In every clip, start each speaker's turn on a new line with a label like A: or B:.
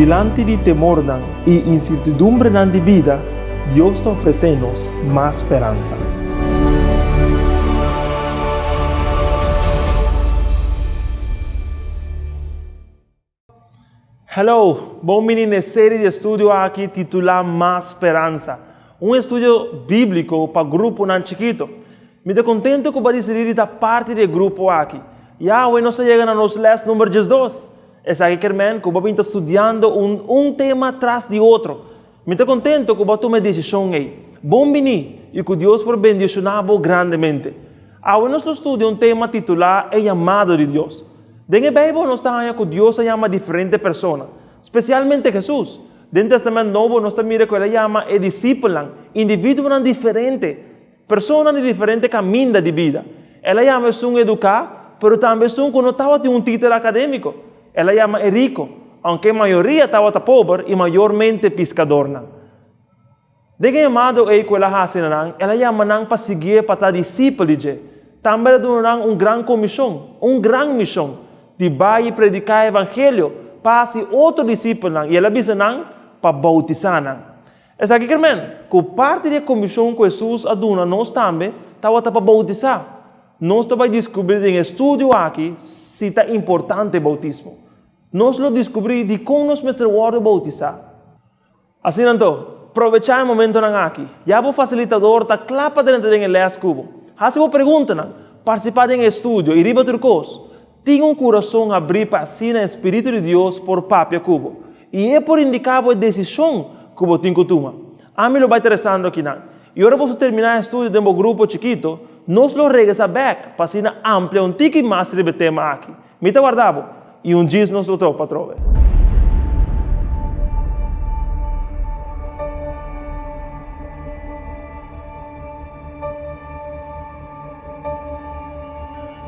A: Dilanti di temornan i insertidumbrenan di bida, Dios ta ofresé nos mas speransa. Hello! Bon bini na e seri di estudio aki titulá Mas Speransa, un estudio bíbliko pa gruponan chikito. Mi ta kontentu ku bo a disidí di ta parti di e grupo aki. Yahweh nos a yega na nos lès number 12. Esaki kier men ku bo a bin ta studiando un un tema tras di otro. Mi ta kontentu ku bo a tuma e desishon ei. Bon bini i ku Dios por bendishoná bo grandemente. Awe nos lo studia un tema titulá E Yamado di Dios. Den e Beibel nos ta haña ku Dios a yama diferente persona, spesialmente Hesus. Den Tèstamènt Nobo nos ta mira ku el a yama e disipelnan, individuonan diferente, personanan di diferente kaminda di bida. El a yama esun eduká, pero tambe esun ku no tabatin un título akadémiko. El a yama e riko, ounke e mayoria tabata pober i mayormente piskadornan. Den e yamado ei ku el a hasi na nan, el a yama nan pa siguié pa ta disipel di dje. Tambe el a duna nan un gran komishon, un gran mishon, di bai i prediká e evangelio pa hasi otro disipelnan, i el a bisa nan pa boutisá nan. Esaki kier men ku parti di e komishon ku Hesus a duna nos tambe tabata pa boutisá. Nos ta bai diskubrí den e studio aki si ta importante boutismo. Nos lo diskubrí dikon nos mester wòrdu boutisá. Asina anto, probechá e momentonan aki. Ya bo fasilitador ta kla pa drenta den e lès ku bo. Hasi bo preguntanan, partisipá den e estudio i riba tur kos, tin un kurason habrí pa asina e spiritu di Dios por papia ku bo i e por indiká bo e desishon ku bo tin ku tuma. Ami lo bai ta resando akinan. I ora boso terminá e estudio den bo grupo chikito, nos lo regresá bèk pa asina amplia un tiki mas riba e tema aki. Mi ta warda bo, i un djis nos lo tropa atrobe.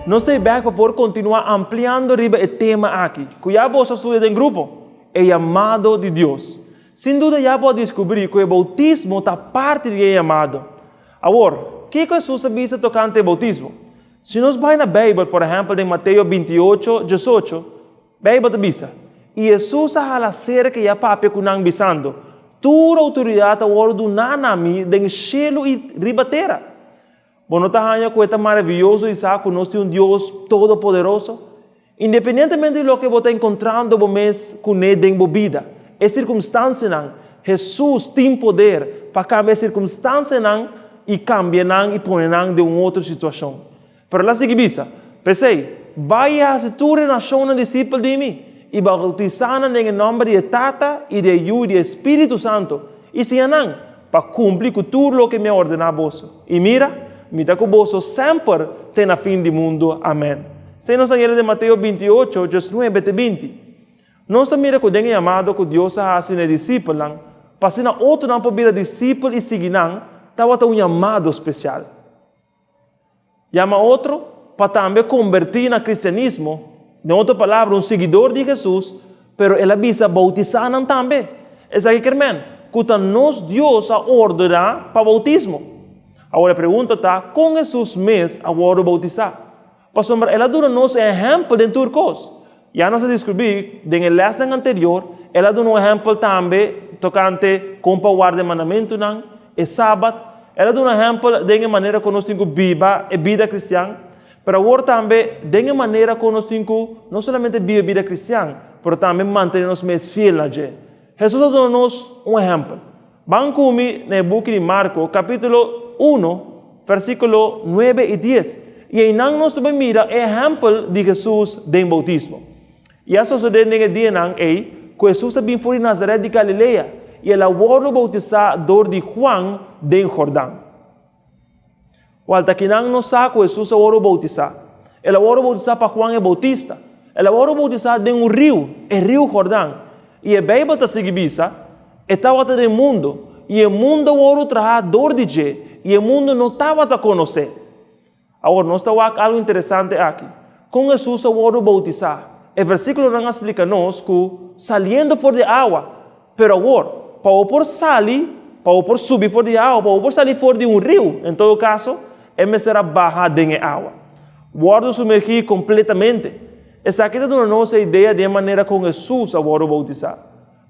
A: Nos ta e bèk pa por kontinuá ampliando riba e tema aki, ku ya boso a studia den grupo, e yamado di Dios. Sin duda ya bo a diskubrí ku e boutismo ta parti di e yamado. Awor, kiko Hesus a bisa tokante e boutismo? Si nos bai na Beibel, por ehèmpel den Mateo 28, 18, Beibel ta bisa, I Hesus a hala serka i a papia ku nan, bisando, Tur outoridat a wòrdu duná na mi den shelu i riba tera. Bo no ta haña ku e ta maravioso di sa ku nos tin un Dios todopoderoso? Independientemente di loke bo ta enkontrando bo mes kuné den bo bida, e sirkumstansianan, Hesus tin poder pa kambia e sirkumstansianan i kambia nan i pone nan den un otro situashon. Pero el a sigui bisa, P'esei, bai i hasi tur e nashonnan disipel di mi, i boutisá nan den e nòmber di e Tata i di e Yu i di e Spiritu Santu, i siña nan pa kumpli ku tur loke mi a ordená boso. I mira, mi ta ku boso semper te na fin di mundu. Amèn. Esei nos ta yera den Mateo 28, 19 te 20. Nos ta mira ku den e yamado ku Dios a hasi na e disipelnan, pa asina otronan por bira disipel i sigui nan, tabata un yamado spesial. Yama otro pa tambe kombertí na kristianismo, den otro palabra un siguidor di Hesus, pero el a bisa boutisá nan tambe. Esaki kier men ku ta nos Dios a ordená pa boutismo. Awor e pregunta ta, kon Hesus mes a wòrdu boutisá? Pasobra el a duna nos e ehèmpel den tur kos. Ya nos a deskribí den e lèsnan anterior, el a duna un ehèmpel tambe tokante kon pa warda e mandamentunan, e Sabat. El a duna ehèmpel den e manera kon nos tin ku biba e bida kristian. Pero awor tambe den e manera kon nos tin ku no solamente biba e bida kristian, pero tambe mantené nos mes fiel na dje. Hesus a duna nos un ehèmpel. Ban ku mi na e buki di Marko, kapítulo uno, versíkulo nuebe i dies, i einan nos ta bai mira e ehèmpel di Hesus den boutismo. I a sosodé den e dianan ei ku Hesus a bin for di Nazaret di Galilea, i el a wòrdu boutisá dor di Huan den Jordan. Wal ta kinan nos sa ku Hesus a wòrdu boutisá. El a wòrdu boutisá pa Huan e Boutista. El a wòrdu boutisá den un riu, e riu Jordan. I e Beibel ta sigui bisa, E tabata den mundu, i e mundu a wòrdu trahá dor di dje, i e mundu no tabata konos'é. Awor, nos ta wak algu interesante aki. Kon Hesus a wòrdu boutisá? E versíkulonan a splika nos ku saliendo for di awa, Pero awor, pa bo por sali, pa bo por subi for di awa, pa bo por sali for di un riu, en todo kaso, e mester a baha den e awa. Wòrdu sumergí kompletamente. Esaki ta duna nos e idea di e manera kon Hesus a wòrdu boutisá.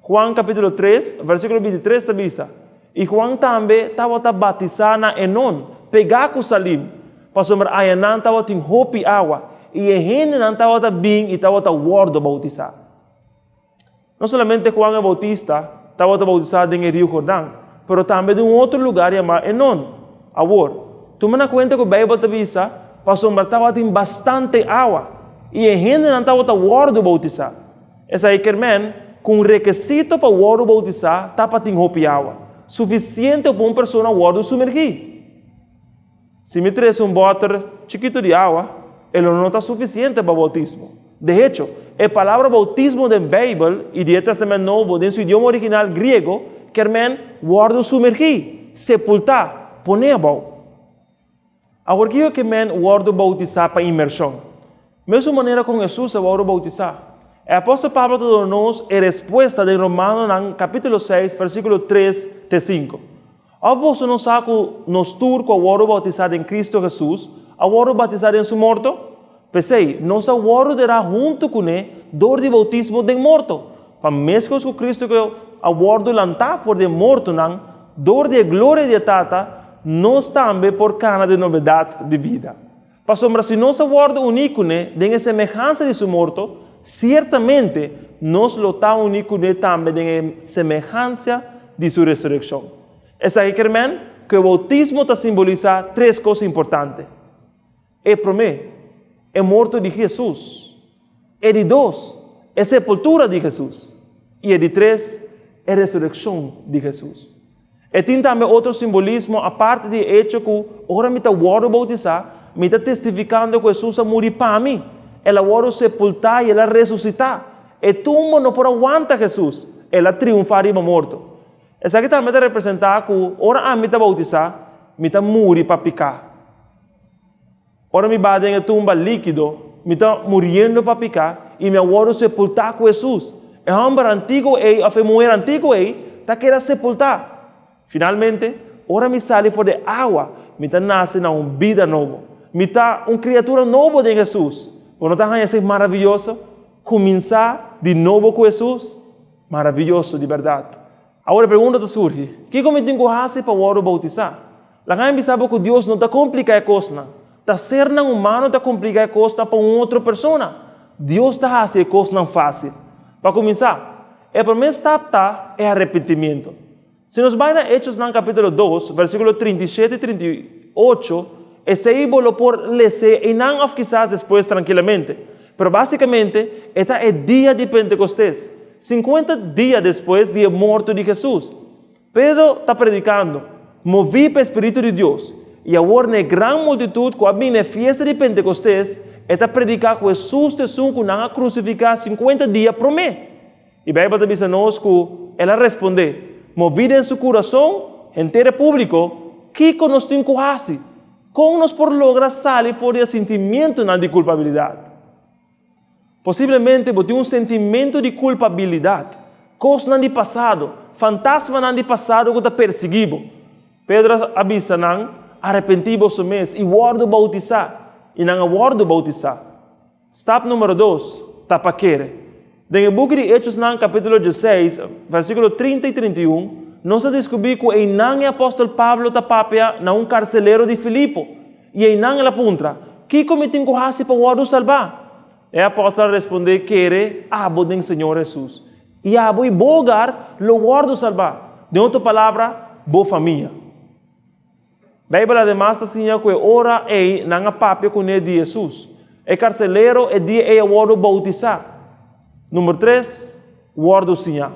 A: Juan kapítulo 3, versíkulo 23 ta bisa, I Juan tambe tabata batisá na Enon, pegá ku Salim, pasobra ayanan tabatin hopi awa, i e hendenan tabata bin i tabata wòrdu boutisá. No solamente Juan e Boutista tabata boutisá den e riu Jordan, pero tambe den un otro lugar yamá Enon. Awor, tuma na kuenta ku Beibel ta bisa, Pasobra tabatin bastante awa, i e hendenan tabata wòrdu boutisá. Esaki kier men ku un rekesito pa wòrdu boutisá ta pa tin hopi awa, sufisiente pa un persona wòrdu sumergí. Si mi trese un bòter chikitu di awa, e lo no ta sufisiente pa boutismo. De hecho, e palabra boutismo den Beibel i di e Tèstamènt Nobo den su idioma original griego kier men wòrdu sumergí, sepultá, poné abou. Awor kiko ke men wòrdu boutisá pa inmershon? Mesun manera kon Hesus a wòrdu boutisá. E apòstel Pablo ta duna nos e respuesta den Romanonan kapítulo 6 versíkulo 3 te 5. Òf boso no sa ku nos tur ku a wòrdu boutisá den Kristu Hesus a wòrdu batisá den su morto? P'esei, nos a wòrdu derá huntu kuné dor di boutismo den morto, pa meskos ku Kristu ku a wòrdu lantá for di e mortonan dor di e gloria di e Tata, nos tambe por kana den nobedat di bida. Pasobra si nos a wòrdu uní kuné den e semehansa di su morto, siertamente nos lo ta uní kuné tambe den e semehansia di su resurekshon. Esaki ker men ku e boutismo ta simbolisá tres kos importante. E promé, e morto di Hesus. E di dos, e sepultura di Hesus. I e di tres, e resurekshon di Hesus. E tin tambe otro simbolismo aparte di e echo ku ora mi ta wòrdu boutisá, mi ta testifikando ku Hesus a muri pa mi, el a wòrdu sepultá i el a resusitá. E tumba no por a wanta Hesus, el a triunfá riba morto. Esaki tambe ta representá ku ora ami ta boutisá, mi ta muri pa piká. Ora mi ba den e tumba líkido, mi ta muriendo pa piká i mi a wòrdu sepultá ku Hesus. E hòmber antiguo ei òf e muher antiguo ei ta keda sepultá. Finalmente, ora mi sali for di e awa, mi ta nase na un bida nobo. Mi ta un kriatura nobo den Hesus. Bo no ta haña esei maravioso? Kuminsá di nobo ku Hesus? Maravioso di bèrdat! Awor e pregunta ta surgi, Kiko mi tin ku hasi pa wòrdu boutisá? Laga mi bisa bo ku Dios no ta kompliká e kosnan. Ta sernan humano ta kompliká e kosnan pa un otro persona. Dios ta hasi e kosnan fásil. Pa kuminsá, e promé stap ta e arepentimentu. Si nos bai na Hechosnan kapítulo 2, versíkulo 37 i 38, esei bo lo por les'é einan òf kisas despues trankilamente. Pero básikamente, e ta e dia di Pentekostes, 50 dia despues di e morto di Hesus. Pedro ta predikando, moví pa e spiritu di Dios, i awor na e gran multitut ku a bini na e fiesta di Pentekostes, e ta prediká ku Hesus ta esun ku nan a krusifiká 50 dia promé. I Beibel ta bisa nos ku el a respondé, moví den su kurason, henter e públiko, Kiko nos tin ku hasi? Kon nos por logra sali for di e sintimientunan di kulpabilidat? Posiblemente bo tin un sentimentu di kulpabilidat, kosnan di pasado, fantasmanan di pasado ku ta persiguí bo. Pedro a bisa nan, Arepentí boso mes i wòrdu boutisá. I nan a wòrdu boutisá. Stap numero dos ta pa kere. Den e buki di Hechosnan kapítulo 16, versíkulo 30 i 31, nos ta deskubrí ku einan e apòstel Pablo ta papia na un karselero di Filipo, i einan el a puntra, Kiko mi tin ku hasi pa wòrdu salbá? E apòstel a respondé, Kere abo den Señor Hesus, i abo i bo hogar lo wòrdu salbá. Den otro palabra, bo famia. Beibel ademas ta siña ku e ora ei nan a papia kuné di Hesus. E karselero e dia ei a wòrdu boutisá. Number tres, wòrdu siñá.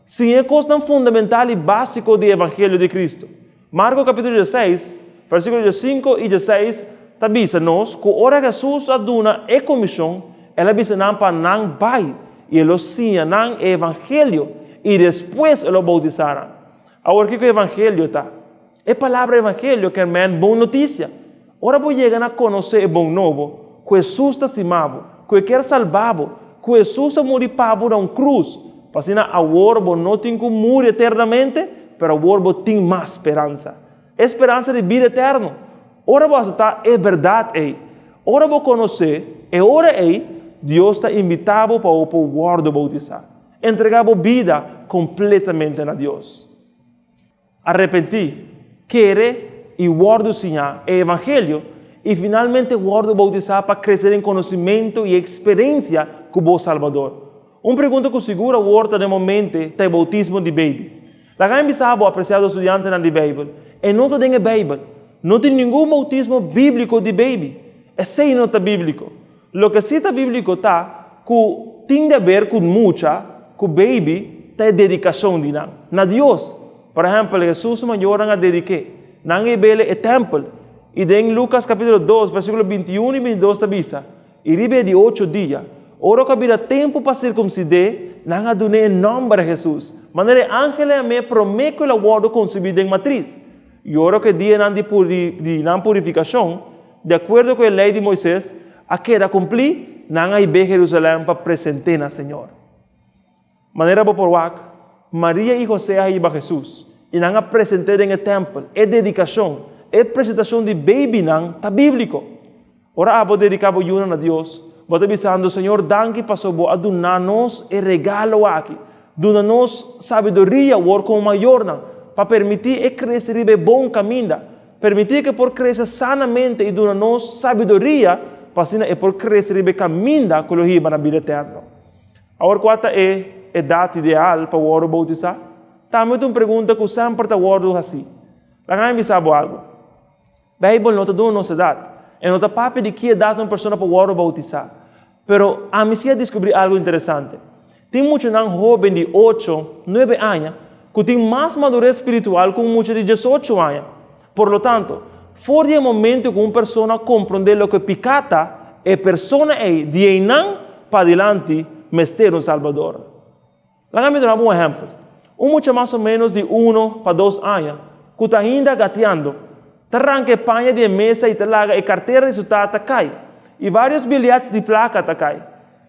A: Siña e kosnan fundamental i básiko di e evangelio di Kristu. Marko kapítulo 16, versíkulo 15 i 16 ta bisa nos ku ora Hesus a duna e komishon, el a bisa nan pa nan bai i e lo siña nan e evangelio i despues e lo boutisá nan. Awor kiko e evangelio ta? E palabra evangelio ker men bon notisia. Ora bo yega na konosé e bon nobo, ku Hesus ta stima bo, ku e kier salba bo, ku Hesus a muri pa bo na un krus, pa asina awor bo no tin ku muri eternamente, pero awor bo tin mas speransa. E speransa di bida eterno. Ora bo aseptá e bèrdat ei, ora bo konosé, e ora ei Dios ta invitá bo pa bo por wòrdu boutisá. Entregá bo bida. kompletamente na Dios. Arepentí, kere i wòrdu siñá e evangelio i finalmente wòrdu boutisá pa krese den konosimentu i eksperensia ku bo Salbador. Un pregunta ku sigur awor ta den bo mente ta e boutismo di beibi. Laga mi bisa bo, apresiado studiantenan di Beibel, e no ta den e Beibel. No tin ningun boutismo bíbliko di beibi. Esei no ta bíbliko. Loke sí ta bíbliko ta ku tin di aber ku mucha, ku beibi, ta e dedikashon di nan na Dios. Por ehèmpel, Hesus su mayornan a dedik'é. Nan a hib'é e tèmpel. I den Lukas kapítulo 2, versíkulo 21 i 22 ta bisa, I riba e di ocho dia, ora ku a bira tempu pa sirkumsid'é, nan a dun'é e nòmber Hesus, manera e angel a yam'é promé ku el a wòrdu konsibí den matris. I ora ku e dianan di di nan purifikashon, di akuerdo ku e lei di Moises, a keda kumplí, nan a hib'é Herusalèm pa present'é na Señor. Manera bo por wak, Maria i José a hiba Hesus, i nan a present'é den e tèmpel. E dedikashon, e presentashon di beibinan ta bíbliko. Ora abo dediká bo yunan na Dios, bo ta bisando, Señor, danki pasobra bo a duna nos e regalo aki. Duna nos sabiduria awor komo mayornan pa permití e krese riba e bon kaminda. Permití ku e por krese sanamente i duna nos sabiduria pa asina e por krese riba e kaminda ku lo hiba na bida eterno. Awor kua ta e edat ideal pa wòrdu boutisá? Tambe ta un pregunta ku semper ta wòrdu hasí. Laga mi bisa bo algu. Beibel no ta duna nos edat. E no ta papia di ki edat un persona por wòrdu boutisá. Pero ami sí a diskubrí algu interesante. Tin muchanan hóben di ocho, nuebe aña ku tin mas madures spiritual ku un mucha di diesocho aña. Por lo tanto, for di e momento ku un persona komprondé loke piká ta, e persona ei di einan padilanti mester un Salbador. Laga mi duna bo un ehèmpel. Un mucha mas o ménos di uno pa dos aña ku ta ainda gatiando, ta ranka e paña di e mesa i ta laga e kartera di su tata kai, i vários bilièt di plaka ta kai.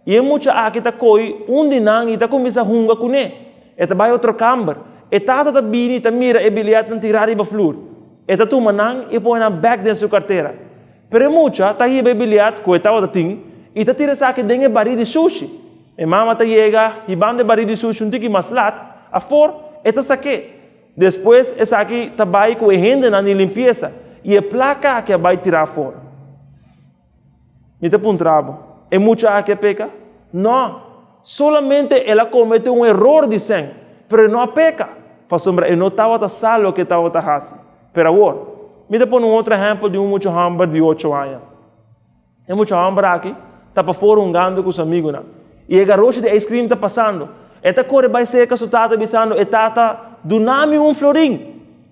A: I e mucha aki ta kohe un di nan i ta kuminsá hunga kuné. E ta bai otro kamber. E tata ta bini i ta mira e biliètnan tirá riba flur. E ta tuma nan i pone nan bèk den su kartera. Pero e mucha ta hiba e bilièt ku e tabata tin i ta tira esaki den e barí di sushi. E mama ta yega hibando e barí di sushi un tiki mas lat afor, e ta sak'é. Despues esaki ta bai ku e hendenan di limpiesa i e plaka aki a bai tirá afor. Mi ta puntra bo, e mucha aki a peka? No! Solamente el a komete un eror di sèn, pero e no a peka, pasobra e no tabata sa loke e tabata hasi. Pero awor, mi ta pone un otro ehèmpel di un mucha hòmber di ocho aña. E mucha hòmber aki ta pafor hungando ku su amigunan, i e garoshi di ijskrim ta pasando. E ta kore bai serka su tata bisando e tata, Duna mi un florin!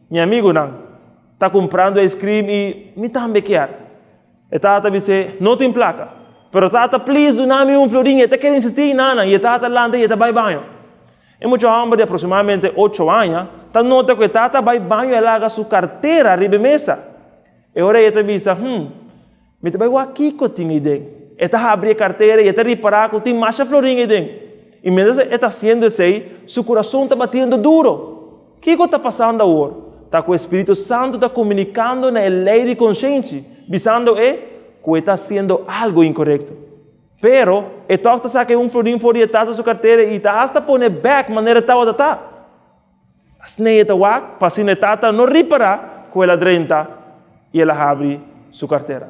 A: Mi amigunan ta kumprando ijskrim i mi tambe kier. E tata bis'é, No tin plaka. Pero tata, please duna mi un florin. E ta kere insistí, Nana. I e tata lanta i e ta bai baño. E mucha hòmber di aproksimadamente ocho aña ta nota ku e tata a bai baño i a laga su kartera riba e mesa. E ora ei e ta bisa, Hm, mi ta bai wak kiko tin ei den. E ta habri e kartera i e ta ripará ku tin masha florin ei den. I miéntras e ta hasiendo esei, su kurason ta batiendo duro. Kiko ta pasando awor? Ta ku e spiritu santu ta komunikando na e lei di konshenshi, bisando e ku e ta hasiendo algu inkorekto. Pero, e tòg ta saka e un florin for di e tata su kartera i ta asta pone bèk manera e tabata ta. Asina e ta wak pa asina e tata no ripará ku el a drenta i el a habri su kartera.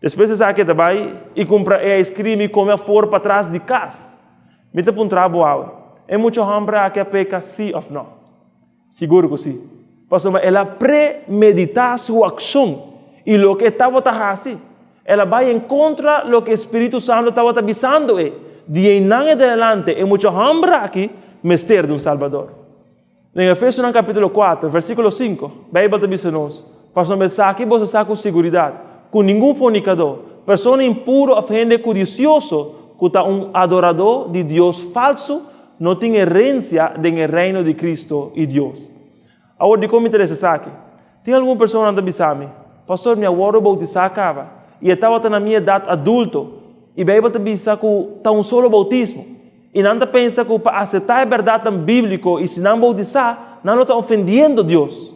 A: Despues esaki e ta bai i kumpra e ijskrim i kome afor patras di kas. Mi ta puntra bo awe, e mucha hòmber aki a peka sí òf nò? Sigur ku sí. Pasobra el a premeditá su akshon i loke e tabata hasi. El a bai en kontra loke e spiritu santu tabata bisando e. Di einan e adelante e mucha hòmber aki mester di un Salbador. Den Efesonan kapítulo 4, versíkulo 5, Beibel ta bisa nos, Pasobra esaki boso sa ku siguridat, ku ningun fornikadó, persona impuru òf hende kudisioso ku ta un adoradó di dios falsu no tin herensia den e Reino di Kristu i Dios. Awor, dikon mi ta lesa esaki? Tin algun personanan ta bisa mi, Pastor, mi a wòrdu boutisá kaba, i e tabata na mi edat adulto, i Beibel ta bisa ku ta un solo boutismo. I nan ta pensa ku pa aseptá e bèrdatnan bíbliko i si nan boutisá, nan lo ta ofendiendo Dios.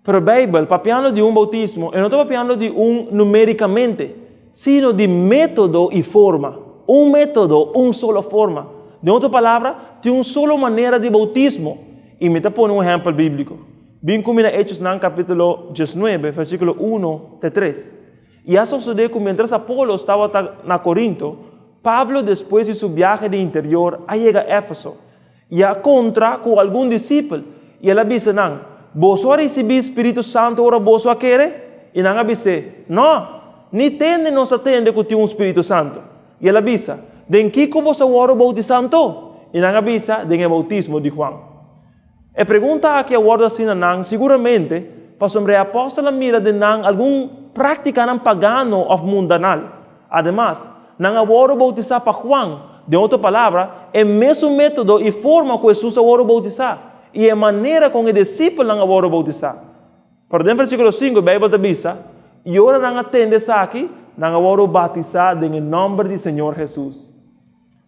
A: Pero Beibel, papiando di un boutismo, e no ta papiando di un numérikamente, sino di método i forma. Un método, un solo forma. Den otro palabra, tin un solo manera di boutismo. I mi ta pone un ehèmpel bíbliko. Bin ku mi na Hechosnan kapítulo diesnuebe, versíkulo uno te tres. I a sosodé ku miéntras Apolos tabata na Korinto, Pablo despues di su biahe di interior a yega Éfeso. I a kontra ku algun disipel, i el a bisa nan, Boso a risibí spiritu santu ora boso a kere? I nan a bis'é, Nò, ni tende nos a tende ku tin un spiritu santu. I el a bisa, Den kiko boso a wòrdu boutisá anto? I nan a bisa, Den e boutismo di Juan. E pregunta aki a wòrdu hasi na nan siguramente pasobra e apòstel a mira den nan algun práktikanan pagano òf mundanal. Ademas, nan a wòrdu boutisá pa Juan, den otro palabra, e mesun método i forma ku Hesus a wòrdu boutisá i e manera kon e disipelnan a wòrdu boutisá. Pero den versíkulo sinku e Beibel ta bisa, I ora nan a tende esaki, nan a wòrdu batisá den e nòmber di Señor Hesus.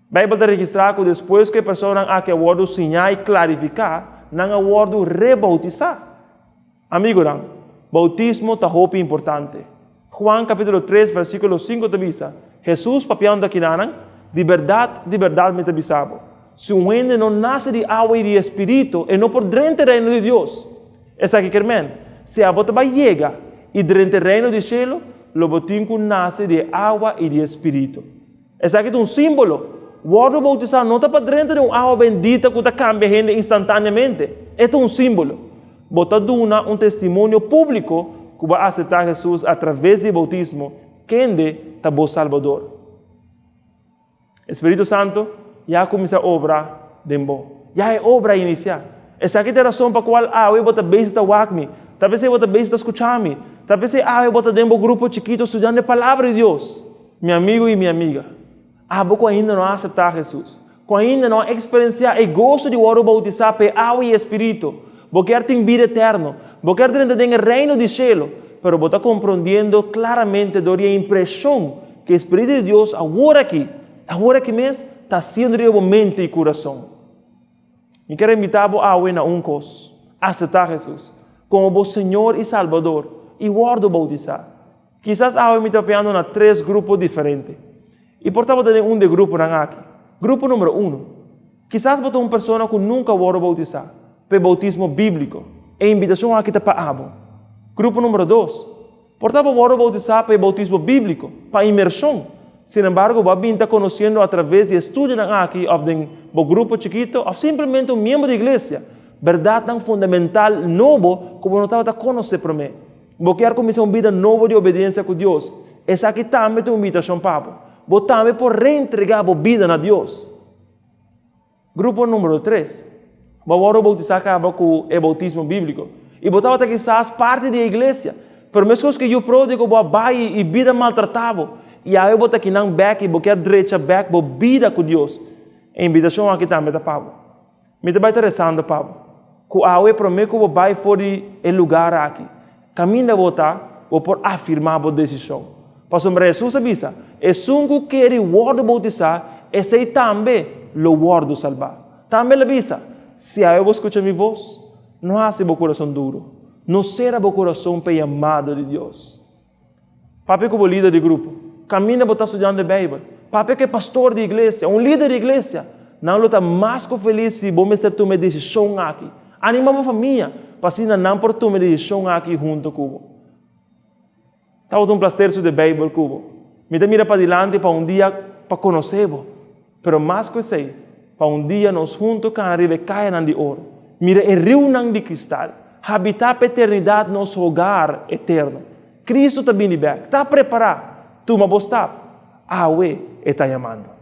A: Beibel ta registrá ku despues ku e personanan aki a wòrdu siñá i klarifiká, nan a wòrdu reboutisá. Amigunan, boutismo ta hopi importante. Juan kapítulo tres versíkulo sinku ta bisa, Hesus papiando aki na nan, Di bèrdat, di bèrdat mi ta bisa bo, si un hende no nase di awa i di e Spiritu, e no por drenta e Reino di Dios. Esaki kier men, si abo ta bai yega i drenta e Reino di shelu, lo bo tin ku nase di e awa i di e Spiritu. Esaki ta un símbolo. Wòrdu boutisá no ta pa drenta den un awa bendita ku ta kambia hende instantáneamente. E ta un símbolo. Bo ta duna un testimonio públiko ku bo a aseptá Hesus atraves di e boutismo, kende ta bo Salbador. E spiritu santu ya a kuminsá obra den bo. Ya e obra a inisiá. Esaki ta e rason pa kual awe bo ta bezig ta wak mi. Ta p'esei bo ta bezig ta skucha mi. Ta p'esei awe bo ta den bo grupo chikitu studiando e Palabra di Dios. Mi amigu i mi amiga, abo ku ainda no a aseptá Hesus, ku ainda no a eksperensiá e goso di wòrdu boutisá pa e awa i e spiritu, bo kier tin bida eterno, bo kier drenta den e reino di shelu, pero bo ta komprondiendo klaramente dor di e impreshon ku e spiritu di Dios awor aki, awor aki mes, ta hasiendo riba bo mente i kurason. Mi kier invitá bo awe na un kos, aseptá Hesus komo bo Señor i Salbador i wòrdu boutisá. Kisas awe mi ta papiando na tres grupo diferente. I por tabata den un di e gruponan aki. Grupo numero uno. Kisas bo ta un persona ku nunka a wòrdu boutisá pa e boutismo bíbliko. E invitashon aki ta pa abo. Grupo numero dos. Por ta bo wòrdu boutisá pa e boutismo bíbliko, pa imershon. Sin embargo, bo a bin ta konosiendo atraves di e studionan aki òf den bo grupo chikitu òf simplemente un miembro di iglesia, bèrdatnan fundamental nobo ku bo no tabata konosé promé. Bo kier kuminsá un bida nobo di obediensia ku Dios? Esaki tambe ta un invitashon pa bo. Bo tambe por reentregá bo bida na Dios. Grupo número tres. Bo a wòrdu boutisá kaba ku e boutismo bíbliko. I bo tabata kisas parti di e iglesia. Pero meskos ku e yu pródigo bo a bai i bida maltratá bo. I awe bo ta kinan bèk i bo kier drecha bèk bo bida ku Dios. E invitashon aki tambe ta pa bo. Mi ta bai ta resando pa bo, ku awe promé ku bo bai for di e lugar aki, kaminda bo ta, bo por afirmá bo desishon. Pasobra Hesus a bisa, Esun ku kere wòrdu boutisá, esei tambe lo wòrdu salbá. Tambe el a bisa, Si awe bo skucha mi bos, no hasi bo kurason duru, no sera bo kurason pa e yamado di Dios. Papia ku bo lider di grupo. Kaminda bo ta studiando e Beibel. Papia ku e pastor di iglesia, un lider di iglesia. Nan lo ta mas ku felis si bo mester tuma e desishon aki. Anima bo famia pa asina nan por tuma e desishon aki huntu ku bo. Tabata un plaster studia Beibel ku bo. Mi ta mira padilanti pa un dia pa konosé bo. Pero mas ku esei, pa un dia nos huntu kana riba e kayanan di oro, mira e riunan di kristal, habitá pa eternidat nos hogar eterno. Kristu ta bini bèk. Ta prepará! Tuma bo stap. Awe e ta yamando.